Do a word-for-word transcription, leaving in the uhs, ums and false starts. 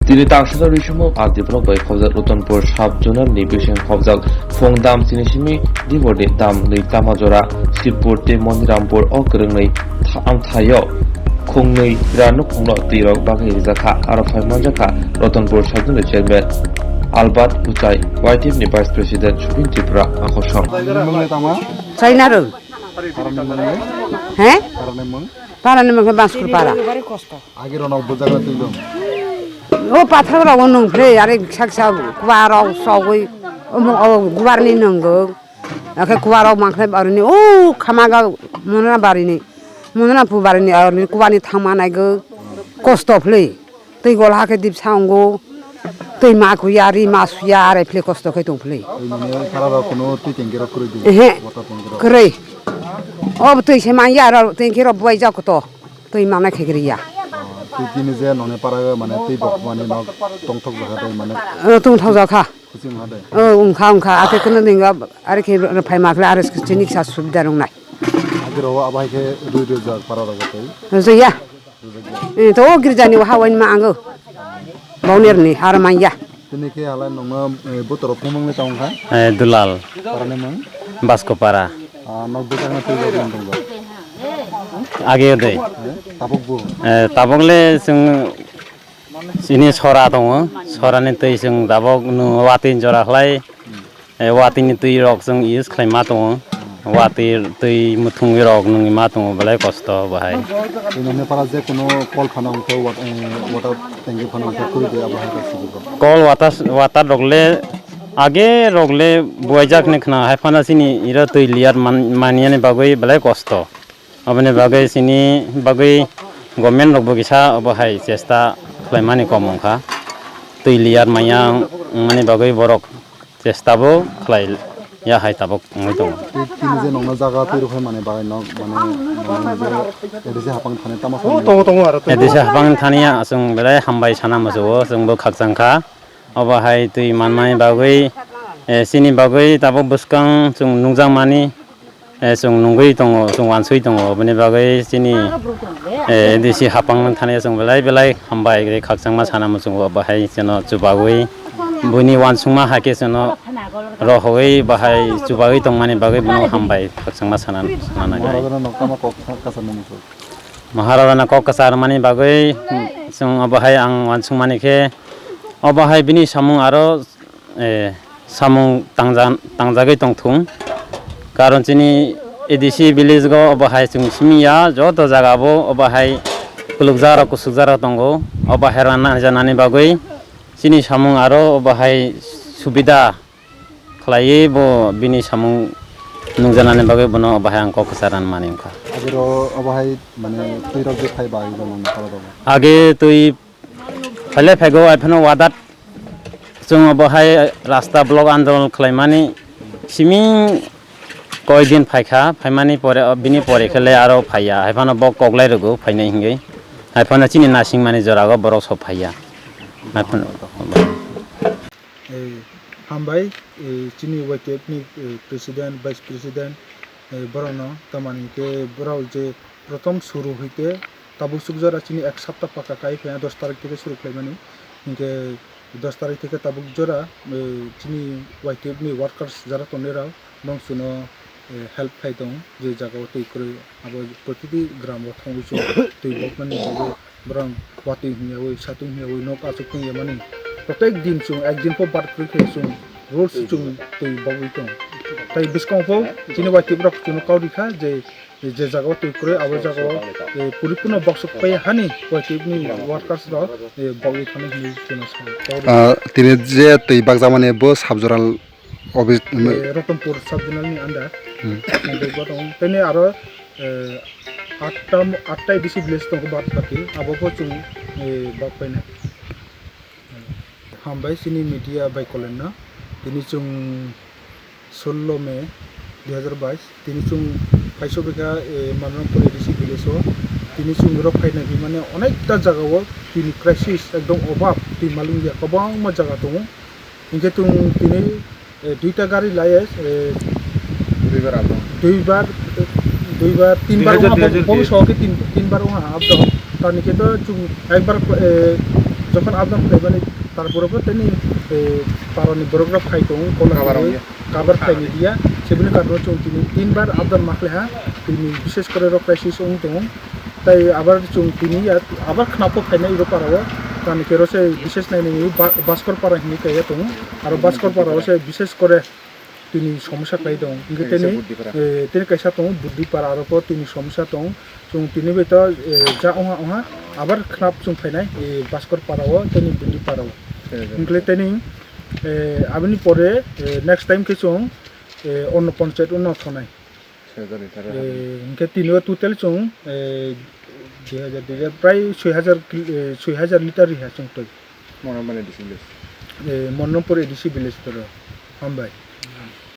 Tini tangsalo risumung R D block bai khobjak Ratanpur sub zonal ni bising khobjak Phungdam chini simi Dibor ni dam nwi tama jora Sibpur tei Monirampur o kwrwngnwi tha-, amthaio khungnwi ra nukhungno twi rok bagwi rijak kha, aro phai manjak kha Ratanpur sub zonal chairman Albert Kuchai, Y T F ni vice president Subin Tripura, Akosong. Mungni tama? China rw. Parani mung? He? Parani mung? Parani mung khe Baskur para. Agi rok nok bujak na twi dong. O pathar rok nung phle, are kisa kisa kuwa rok sogwi, omo o gubar ni nungo. Akhe kuwa rok mangkhle barini, o khamaga monona barini. Monona pu barini, aroni kuwa ni thangma naigo kosto phle. Twi gol hakhe dipsa ongo. Twi ma kuya, ri ma suya, are phle kosto khe tong phle. Twi mane para rok kuno twi tengki rok kwrwi di. Ehe. Water tank rok. Kwrwi. O twi se man ya ro tengki rok buai jak to. Twi mana khe kwrwi ya. Twi tini je noni para mane twi bok mane nok tongthok jaga dai mane. O tongthok jakha. Kuching ha dai. O ungkha ungkha ate kuno ninga are khe phai ma khle are chini sa subida rung nai. Agi ro abo hai khe rwi rwi jak para rok twi. Jaya. Eh, to o girjani o hawain ma ango. Bauner ni har manya. Tini khe halai nongno, eh, botoro phemang le tong kha? Eh, Dulal. Parani mang? Baskopara. Ah, nok bwsakno twi rok mang tong kha? Age de. Eh, tabuk bu? Eh, tabuk le chwng chini sora tongo. Sorani twi chwng tabuk nu watwi jora khlai. Eh, watwi ni twi rok chwng use khlai ma tongo. Watwi twi muthungwi rok nungwi ma tongo belai kosto bahai. Tini Nepal je kuno kol phano hwnkhe wat-, eh, water tanki phano hwnkhe kwrwi de abo hai khe sibuk rok. Kol water, water rok le age rok le buaijak ni khna hai phano chini iro twi liyar man-, maniyani bagwi belai kosto. Aboni bagwi chini bagwi government rokbo kisa obo hai chesta khlaimani kom wngkha. Twi liyar manya wngmani bagwi borok chesta bo khlai ya hai tabuk wngwi tongo. Tei tini je nokno jaga twi rwkhe mane bagwi nok mane, mane je A D C hapang thani tamo. O, tongo, tongo aro twi. A D C hapang thani ya chwng belai hambai sana muchungo, chwngbo khakchang kha. Obo hai twi manmani bagwi, eh, chini bagwi tabuk bwskang chwng nukjakmani, eh, chwng nungwi tongo, chwng wansui tongo. Oboni bagwi chini, eh, A D C hapang thani chwng belai belai hambai khakchangma sana muchungo. Obo hai chwngno chubagwi buini wansukma hai khe chwngno rohogwi bahai chubagwi tongmani bagwi bono hambai khakchangma sana, sana nai. Maharajano nokthama kok sa-, kasa nung muchung. Maharajano kok kwchar mani bagwi chwng obo hai ang wansukmani khe obo hai bini samung aro, eh, samung tangja-, tangjagwi tongthung. Karon chini A D C village go obo hai chwng simi ya, joto jaga bo obo hai khulukjak rok, kusukjak rok tongo. Obo hai rana janani bagwi chini samung aro obo hai subida khlaiwi bo bini samung nungjanani bagwi bono obo hai ang kok kwchar mani wngkha. Aboro obo hai mane twi rok je phai bai bono nokar rok. Age twi Phaile phaigo, ai phano wadat chwng obo hai rasta block andolon khlaimani simi koi din phaikha, phaimani pore, bini pore khe le aro phaiya, hai phano bo koklai rwgo phainai hingwi, hai phano chini nasingmani jorago borok sok phaiya, hai phano. Eh, hambai, eh, chini Y T F ni, eh, president, vice president, eh, borokno tamani khe borok je prothom suru hwnkhe tabuk chuk jora chini ek sapta paka kai phaiya dos tarik theke suru khlaimani. Hinkhe dos tarik theke tabuk jora, eh, chini Y T F ni workers jara tongnai rok bong chuno, eh, help khai tong je jaga o twi kwrwi abo protiti gram o thangwi chwng twi bokmani bagwi borok watwi hwnyawi satwi hwnyawi nok achuk tong yamani. Protek din chwng ek din pho bad kwrwi khe chwng rules chwng twi bogwi tong. Tai bwskango pho chini Y T F rok chwngno kau rikha je je jaga o twi kwrwi, abo jaga o, eh, poripunno boksuk pai hani Y T F ni workers rok, eh, bogwi thani hinwi chwngno sa. Ah, tini je twi bakjakmani bo sub zonal office, eh, Ratanpur sub zonal ni under. Hmm. Tini aro, eh, atta, atta A D C village tongo bad baki, abo bo chwng, eh, bak painai. Hambai chini media bai kolomno. Tini chwng sullo May dui hazar bais, tini chwng kaisa bwkha, eh, Manurampur A D C village o. Tini chwng rok phaina hinmani onekta jaga o tini crisis, ekdom obab, twi malungya kwbangma jaga tongo. Hinkhe chwng tini, eh, duita gari laiye, eh, duibar abo. Duibar, duibar, tinbar wngha, bo, bo soke tin, tinbar wngha, abo to. Tani khe to chwng ekbar, eh, Jokhon up down khlaimani, tarpore bo tini, eh, parani borok rok phai tongo, kono Cover tini wngya. Cover khaini diya, sebini karno chwng tini tinbar up down ma khlaiha, tini bishes kore rok crisis wng tongo. Tai abar chwng tini ya, abar khnapo phainai iro parao, tani kero se bishes nainani ba-, Baskor para hinwi kaiya tongo, aro Baskor parao se bishes kore tini somosya khlai tongo. Hingke Kaisa tini, Buddipara. Eh, tini kaisa tongo Buddipara, aro po tini somosya tongo. Chwng tini bai to, eh, ja ongha ongha abar khnap chwng phainai, eh, Baskor parao, tini Buddipara o. Kaisa Hingke tini, eh, aboni pore, eh, next time khe chwng, eh, onno ponchayat onno thonai. Sejani tara Eh, hingke tini o total chwng, eh, dui hajar, dui hajar, prai soi hajar kil-, eh, soi hajar litar riha chwng twi. Mona mane disiblis. Eh, Monnopur A D C village toro. Hambai.